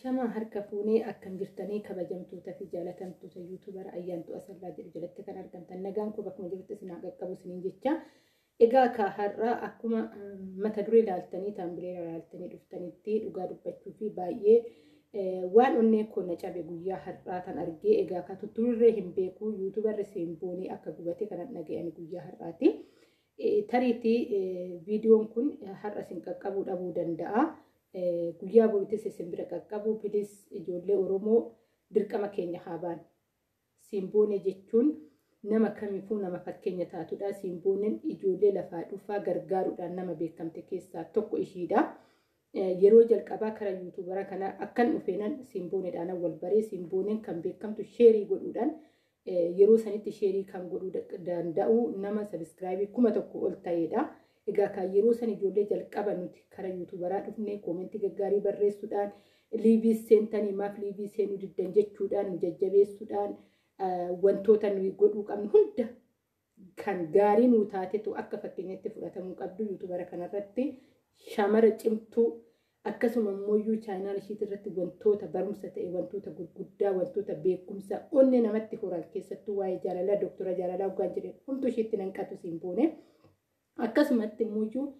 Shamaa harka fuunee akkam jirtanii kabajamtoota fi jaalatamtoota YouTubara Ayyaantuu Asallaa jedhu jalatti kan argamtan nagaan koo bakkuma jirutti isin haa qaqqabu isiniin jecha. Egaa ka har'aa akkuma mata duree ilaaltanii thumbnail ilaaltanii dhuftanitti dhugaa dubbachuu fi baay'ee waan onnee koo na cabe guyyaa har'aa kan argee egaa ka tutturirree hin beeku YouTubarri Simboonee akka gubate kanan dhaga'an guyyaa har'aati. Tariitii viidiyoon kun har'a isin qaqqabuu dhabuu danda'a. Guyyaa boriitis isin bira qaqqabu. Please, ijoollee Oromoo, dirqama keenya haa baanu. Simboonee jechuun nama kamiifuu nama fakkeenya taatudha. Simbooneen ijoollee lafaa dhufaa gargaaruudhaan nama beekamte keessaa tokko ishiidha. Yeroo jalqabaa kara YouTubara kana akkan dhufeenan Simbooneedhaan wal baree. Simbooneen kan beekamtu share godhuudhaan, yeroo sanitti share kan godhuu danda'u nama subscribe 1000 ol ta'edha. Egaa kan yeroo san ijoollee jalqaba nuti kara YouTubaraa dhufne comment gaggaarii barreessuudhaan, live seentanii maaf live seenuu diddan jechuudhaan nu jajjabeessuudhaan, wantoota nuyi godhuu qabnu hunda kan gaarii nuu taatetu akka fakkeenyatti fudhatamuu qabdu. YouTubara kanarratti shamara cimtuu, akkasuma immoo channel ishiit irratti wantoota barumsa ta'e, wantoota gurguddaa, wantoota beekumsa onnee namatti horan, keessattuu waa'ee jaalalaa, doktora jaalalaa dhugaan jedhe homtuu ishiitti nan qatu Simboone. Akkasumatti immoo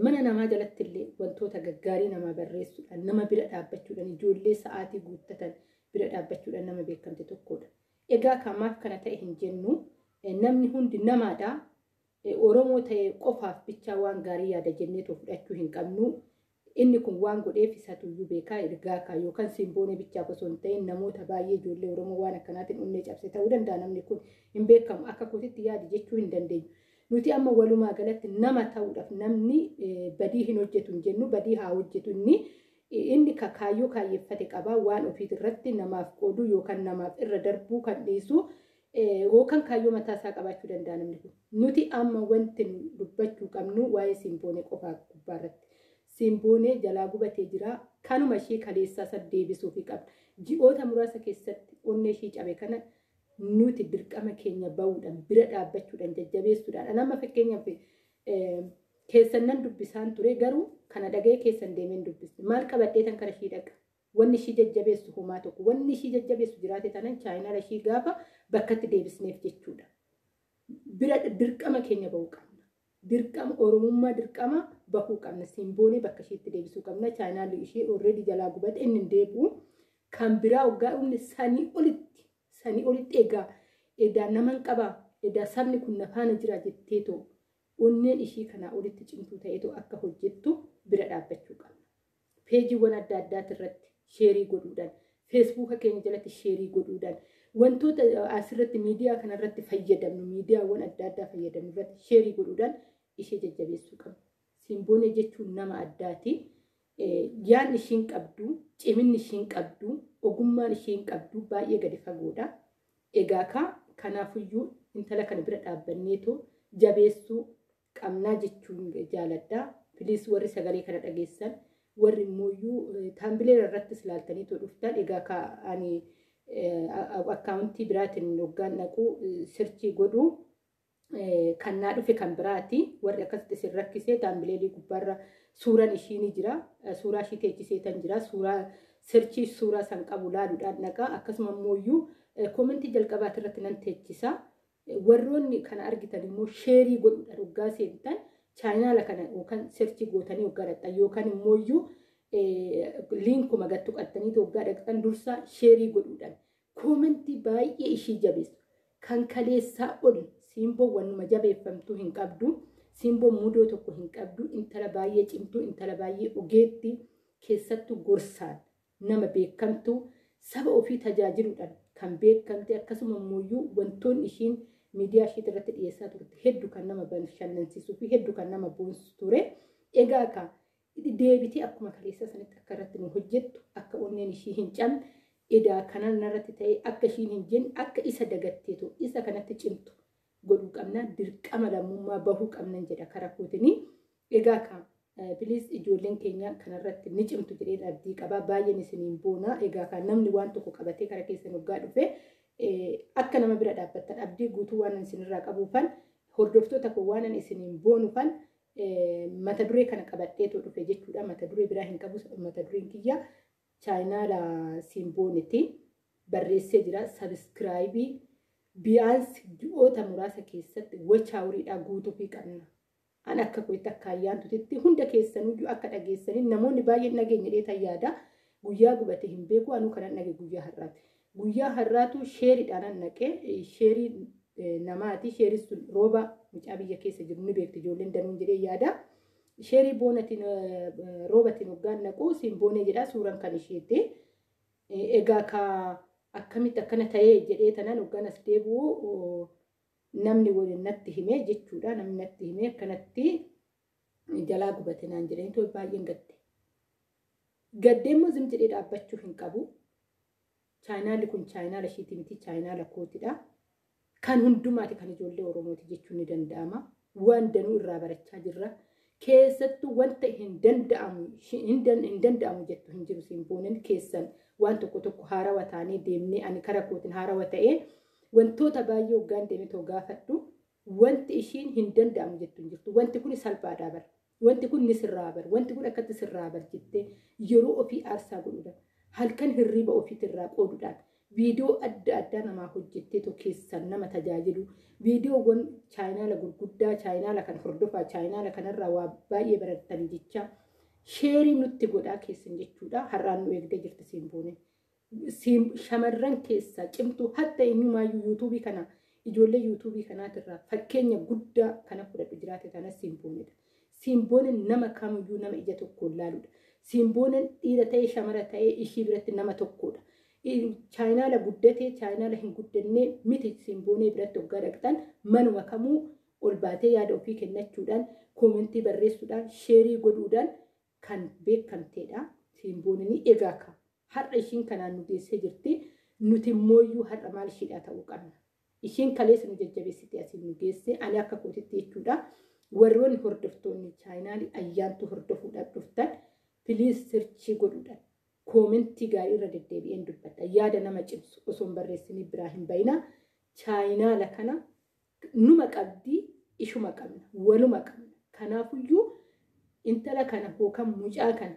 mana namaa jalatti illee wantoota gaggaarii namaa barreessuudhaan, nama bira dhaabbachuudhaan, ijoollee sa'aatii guuttatan bira dhaabbachuudhaan nama beekamte tokkodha. Egaa kamaaf kana ta'e hin jennu, namni hundi namaadha. Oromoo ta'e qofaaf bichaa waan gaarii yaada jennee too fudhachuu hin qabnu. Inni kun waan godheef isatuyyuu beekaa. Ergaa kaa yookaan Simboonee bichaaf osoo hin ta'in namoota baay'ee ijoollee Oromoo waan akkanaatiin onnee cabse ta'uu danda'a, namni kun hin beekamu, akka kootitti yaadi jechuu hin dandeenyu. Nuti amma walumaa galatti nama ta'uudhaaf namni badii hin hojjetu hin jennu, badii haa hojjetu. Inni kaayyoo kaayyeeffate qabaa, waan ofiit irratti namaaf qooduu yookaan namaaf irra darbuu kan dhiisu yookaan kaayyoo mataa isaa qabaachuu danda'a namni kun. Nuti amma wanti dubbachuu qabnu waa'ee Simboonee qofaa gubbaarratti. Simboonee jalaa gubatee jira. Kanuma ishee kaleessaa san deebisuufii qabna. Ji'oota muraasa keessatti onnee ishee cabe kana nuti dirqama keenya bahuudhaan, bira dhaabbachuudhaan, jajjabeessuudhaan. Nama fakkeenyaaf keessan nan dubbisaan ture, garuu kana dhaga'ee keessan deemeen dubbisne. Maal qabadhee tan kara ishii dhaqa? Wanni ishii jajjabeessu homaa tokko. Wanni ishii jajjabeessu jiraate tanan channel ishii gaafa bakkatti deebisneef jechuudha. Bira dirqama keenya bahuu qabna. Dirqama Oromummaa, dirqama bahuu qabna. Simboonee bakka isheetti deebisuu qabna. Channelli ishee already jalaa gubate, inni hin deebi'u. Kan biraa waggaa dhumne sanii olitti egaa edaa naman qabaa, edaa sabni kun na faana jira jetteetoo onneen ishii kanaa olitti cimtuu ta'eetoo akka hojjettu bira dhaabbachuu qabna. Peejiiwwan adda addaati irratti share godhuudhaan, Facebooka keenya jalatti share godhuudhaan, wantoota asirratti miidiyaa kanarratti fayyadamnu, miidiyaawwan adda addaa fayyadamnu irratti share godhuudhaan ishee jajjabeessuu qabna. Simboonee jechuun nama addaati. Yaadni ishiin qabdu, ciminni ishiin qabdu, ogummaan ishiin qabdu baay'ee gadi fagoodha. Egaa kanaafiyyuu intala kana bira dhaabbanneetoo jabeessuu qabnaa jechuun jaaladha. Please, warri sagalee kana dhageessan, warri immoo thumbnail irrattis ilaaltaniitoo dhuftan, egaa ani account biraatiin hoggaan dhaqu search godhu kan naa dhufe kan biraati. Warri akkasitti isin rakkisee thumbnail gubbaarra suuraan ishii ni jira. Suuraa ishii teechisee tan jira. Suuraa search suuraa san qabu laaluudhaan dhaqa. Akkasuma immoo comment jalqabaati irratti nan teechisa. Warroonni kana argitan immoo share godhuudhaan hoggaa seentan channel kana yookaan search gootanii hoggaa dhaqxan yookaan immoo linkuma gattu qaxxanii hoggaa dhaqxan dursa share godhuudhaan comment baay'ee ishii jabeessu. Kan kaleessaa ol Simboo wannuma jabeeffamtuu hin qabdu. Simboon mudoo tokko hin qabdu. Intala baay'ee cimtuu, intala baay'ee ogeetti, keessattuu gorsaan nama beekamtuu, saba ofii tajaajiluudhaan kan beekamte, akkasuma immoo wantoonni ishiin miidiyaa ishee irratti dhiyeessaa turte hedduu kan nama bashannansiisuu fi hedduu kan nama boonsu ture. Egaa ka deebitee akkuma kaleessaa sanitti akka irratti nu hojjettu, akka onneen ishii hin cabne, edaa kanan irratti ta'ee akka ishiin hin jenne, akka isa dagatteetu isa kanatti cimtu godhuu qabna. Dirqama lammummaa bahuu qabnan jedha karaa kootinii. Egaa ka please, ijoolleen keenya kanarratti ni cimtu jedheen abdii qabaa. Baay'een isiniin boona. Egaa kan namni waan tokko qabatee kara keessan hoggaa dhufe akka nama bira dhaabbattan abdii guutuu waan isinirraa qabuufan, hordoftoota koo, waan isiniin boonufan mata duree kana qabadheetoo dhufe jechuudha. Mata duree biraa hin qabu, mata dureen kiyya Chaayinaala Simbooniti barreessee jira. Sabiskiraayibii biyaansi ji'oota muraasa keessatti wacha horiidhaa guutuufii qabna. An akka koitti akka ayyaantutti hunda keessanuyyuu akka dhageessanii namoonni baay'een dhageenya dheetan yaada. Guyyaa gubate hin beeku, anuu kanan dhage guyyaa har'aati. Guyyaa har'aatu sheeriidhaan naqee sheerii namaati. Sheerii sun Rooba mucaa biyya keessa jiru ni beekti ijoolleen danuun jedhee yaada. Sheerii boonatiin roobatiin hoggaan naqu Simboonee jedha suuraan kan isheetti. Egaa ka akkamitti akkana ta'ee jedhee tanaan hoggaan as deebi'u namni waliin natti himee jechuudha. Namni natti himee akkanatti jalaa gubate naan jedhanii too baay'een gadde. Gaddee immoo zim jedhee dhaabbachuu hin qabu. Chaayinaalli kun chaayinaala ishiiti miti, chaayinaala kootidha. Kan hundumaati, kan ijoollee Oromooti jechuun ni danda'ama. Waan danuu irraa barachaa jirra. Keessattuu wanta hin danda'amu hin danda'amu jettu hin jiru Simboonen keessan. Waan tokko tokko haarawa taanee deemnee, ani kara kootiin haarawa ta'ee wantoota baay'ee hoggaan deemee too gaafadhu, wanti ishiin hin danda'amu jettu hin jirtu. Wanti kun salphaadhaa bara. Wanti kun ni sirraa bara. Wanti kun akkatti sirraa bara jettee yeroo ofii aarsaa godhuudhaan, halkan hirriiba ofiitirraa qooduudhaan, viidiyoo adda addaa namaa hojjettee too keessan nama tajaajilu, viidiyoowwan chaayinaala gurguddaa, chaayinaala kan hordofaa, chaayinaala kanarraa waa baay'ee barattan jecha sheerii nutti godhaa keessan jechuudha. Har'aan nu eegdee jirti Simbooneen. Shamarran keessaa cimtuu hatta eenyumaayyuu yuutuubii kana, ijoollee yuutuubii kanaatirraa fakkeenya guddaa kana fudhadhu jiraate kanas Simboonedha. Simbooneen nama kamiyyuu nama ija tokkoon laaludha. Simbooneen dhiira ta'ee shamara ta'ee ishii biratti nama tokkodha. Chaayinaala guddatee chaayinaala hin guddannee miti, Simboonee biratti hoggaa dhaqxan manuma kamuu ol baatee yaada ofii kennachuudhaan, koomentii barreessuudhaan, sheerii godhuudhaan kan beekamteedha. Simbooneen egaa ka har'a ishiin kanaan nu geessee jirti. Nuti immooyyuu har'a maal ishiidhaa ta'uu qabna? Ishiin kaleessa nu jajjabeessite asiin nu geesse, ani akka kootitti jechuudha. Warroonni hordoftoonni chaayinaalii ayyaantuu hordofuudhaaf dhuftan, please search godhuudhaan koomentii gaarii irra deddeebi'een dubbadha. Yaada nama cimsu osoo hin barreessinii biraa hin bayina. Chaayinaala kana numa qabdii, ishuma qabna, waluma qabna. Kanaafuyyuu intala kana yookaan mucaa kana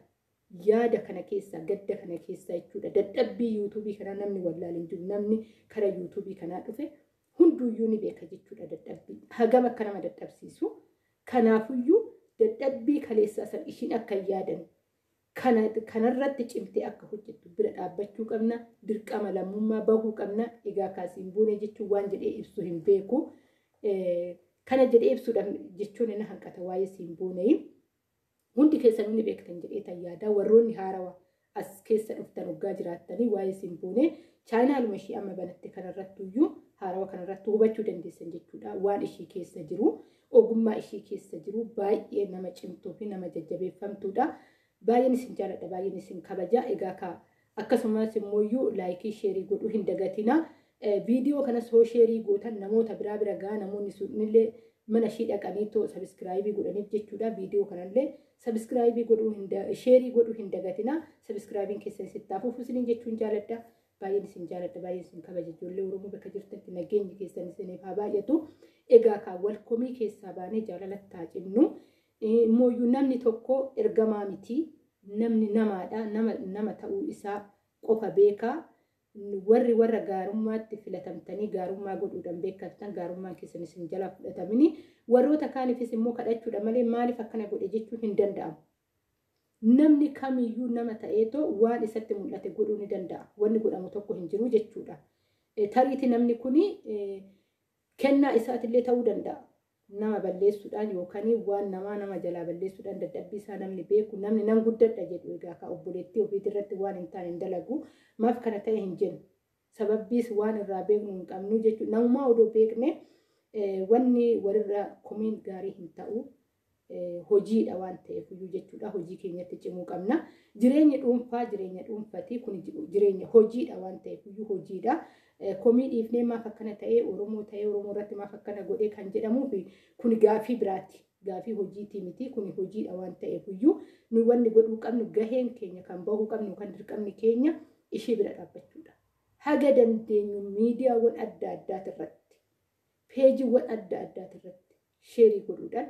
yaada kana keessa, gadda kana keessa jechuudha. Dadhabbii yuutuubii kanaa namni wallaal hin jiru. Namni kara yuutuubii kanaa dhufe hunduyyuu ni beeka jechuudha dadhabbii. Hagam akka nama dadhabsiisu. Kanaafuyyuu dadhabbii kaleessaa san ishiin akka hin yaadanne kanarratti cimtee akka hojjettu bira dhaabbachuu qabna. Dirqama lammummaa bahuu qabna. Egaa kaasiin buune jechuun waan jedhee ibsu hin beeku. Kana jedhee ibsuudhaaf jechuun inni hanqata waa'ee Simboonee. Hundi keessanuu ni beektan jedhee tan yaada. Warroonni haarawa as keessa dhuftan hoggaa jiraattanii waa'ee Simboonee chaayinaaluma ishii amma banatte kanarrattuyyuu, haarawa kanarratti hubachuu dandeessan jechuudha. Waan ishii keessa jiru, ogummaa ishii keessa jiru, baay'ee nama cimtuu fi nama jajjabeeffamtuudha. Baay'een isin jaaladha, baay'een isin kabaja. Egaa ka akkasumas immoo like, share godhuu hin dagatina. Viidiyoo kanas hoo share gootan namoota biraa bira gahaa, namoonni sunillee mana ishii dhaqanii too subscribe godhaniif jechuudha. Viidiyoo kanallee subscribe godhuu hin, share godhuu hin dagatina. Sabiskiraayibiin keessan sitti hafuuf isiniin jechuun jaaladha. Baay'een isin jaaladha, baay'een isin kabaja. Ijoollee Oromoo bakka jirtanitti nageenyi keessan isiniif haa baay'atu. Egaa kaa wal komii keessaa baanee jaalalatti haa cimnu. Immooyyuu namni tokko ergamaa miti. Namni namaadha. Nama nama ta'uu isaa qofa beekaa. Warri warra gaarummaatti filatamtanii gaarummaa godhuudhaan beekamtan, gaarummaan keessan isin jalaa fudhatamini. Warroota kaaniifis immoo kadhachuudha malee maaliif akkana godhe jechuun hin danda'amu. Namni kamiyyuu nama ta'eetoo waan isatti mul'ate godhuu ni danda'a. Wanni godhamu tokko hin jiru jechuudha. Tariiti namni kuni kennaa isaatillee ta'uu danda'a. Nama balleessuudhaan yookaan waan namaa nama jalaa balleessuudhaan dadhabbii isaa namni beeku, namni nan guddadha jedhu egaa ka obboleettii ofiitirratti waan hin taane hin dalagu. Maaf kana ta'e hin jennu. Sababbiis waan irraa beeknu hin qabnu jechuudha. Namumaa odoo beekne wanni walirra komiin gaarii hin ta'u. Hojiidha waan ta'eef iyyuu jechuudha. Hojii keenyatti cimuu qabna. Jireenyi dhuunfaa jireenya dhuunfati, kun jireenya hojiidha waan ta'eef iyyuu hojiidha. Komii dhiifnee maaf akkana ta'ee, Oromoo ta'ee Oromoo irratti maaf akkana godhee kan jedhamuuf kun gaafii biraati. Gaafii hojiitii miti, kun hojiidha waan ta'eef iyyuu nu wanni godhuu qabnu, gaheen keenya kan bahuu qabnu, kan dirqamni keenya ishee bira dhaabbachuudha. Haga dandeenyu miidiyaawwan adda addaati irratti, peejiiwwan adda addaati irratti share godhuudhaan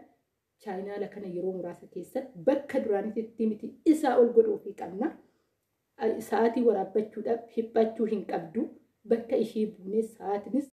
chaayinaala kana yeroo muraasa keessatti bakka duraanitti miti isaa ol godhuufii qabna. Sa'aatii waraabbachuudhaaf dhiphachuu hin qabdu. Bakka ishee buunee sa'aatiinis